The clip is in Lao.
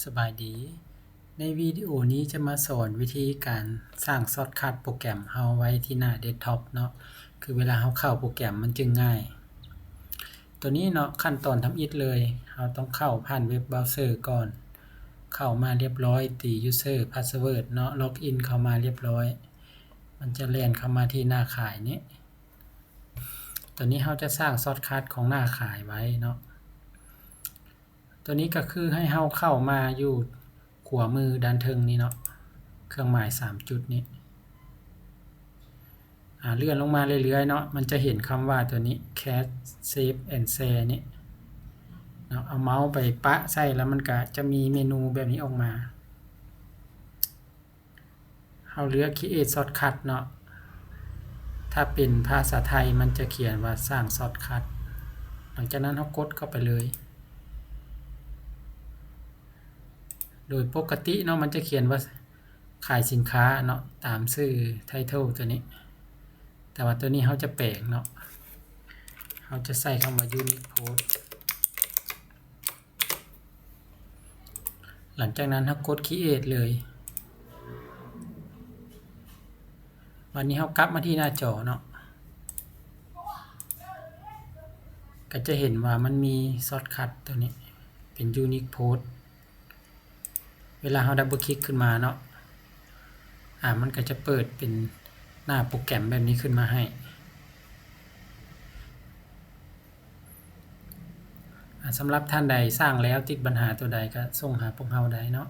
ສະບາຍດີ. ໃນວິດີໂອນີ້ຈະມາສອນວິທີການສ້າງຊອດຄັດໂປຣແກຣມເຮົາໄວ້ທີ່ໜ້າເດັສທັອບເນາະ, ຄືເວລາເຮົາເຂົ້າໂປຣແກຣມມັນຈຶ່ງງ່າຍ. ຕົວນີ້ເນາະ, ຂັ້ນຕອນທຳອິດເລີຍ, ເຮົາຕ້ອງເຂົ້າຜ່ານເວັບບຣາວເຊີກ່ອນ. ເຂົ້າມາລຽບຮ້ອຍ, ຕີຢູເຊີພາສເວີດເນາະ, ລັອກອິນເຂົ້າມາລຽບຮ້ອຍ, ມັນຈະແລ່ນເຂົ້າມາທີ່ໜ້າຂາຍນີ້. ຕົວນີ້ເຮົາຈະສ້າງຊອດຄັດຂອງໜ້າຂາຍໄວ້ເນາະ. ຕົວນີ້ກໍຄືໃຫ້ເຮົາເຂົ້າມາຢູ່ຂວາມືດ້ານເທິງນີ້ເນາະ, ເຄື່ອງໝາຍສາມຈຸດນີ້. ອາ ເລື່ອນລົງມາເລື້ອຍໆເນາະ, ມັນຈະເຫັນຄຳວ່າຕົວນີ້ ແຄດ ເຊບ ແອນ ແຊ ນີ້ເນາະ. ເອົາເມົາສ໌ໄປປະໃສ່ ແລ້ວມັນກະຈະມີເມນູແບບນີ້ອອກມາ. ເຮົາເລືອກ ຄຣີເອດຊອດຄັດເນາະ, ຖ້າເປັນພາສາໄທມັນຈະຂຽນວ່າສ້າງຊອດຄັດ. ຫຼັງຈາກນັ້ນເຮົາກົດເຂົ້າໄປເລີຍ. ໂດຍປົກກະຕິເນາະ ມັນຈະຂຽນວ່າຂາຍສິນຄ້າເນາະ, ຕາມຊື່ໄທເທິລຕົວນີ້, ແຕ່ວ່າຕົວນີ້ເຮົາຈະແປງເນາະ, ເຮົາຈະໃສ່ຄຳວ່າ ຢູນິກໂພສ. ຫຼັງຈາກນັ້ນເຮົາກົດ ຄຣີເອດ ເລີຍ. ບັດນີ້ເຮົາກັບມາທີ່ໜ້າຈໍເນາະ, ກໍຈະເຫັນວ່າມັນມີຊອດຄັດຕົວນີ້ເປັນ ຢູນິກໂພສ. ເວລາເຮົາດັບເບິນຄລິກຂຶ້ນມາເນາະ, ອາ ມັນກໍຈະເປີດເປັນໜ້າໂປຣແກຣມແບບນີ້ຂຶ້ນມາໃຫ້. ອາ ສຳລັບທ່ານໃດສ້າງແລ້ວຕິດບັນຫາຕົວໃດກໍສົ່ງຫາພວກເຮົາໄດ້ເນາະ.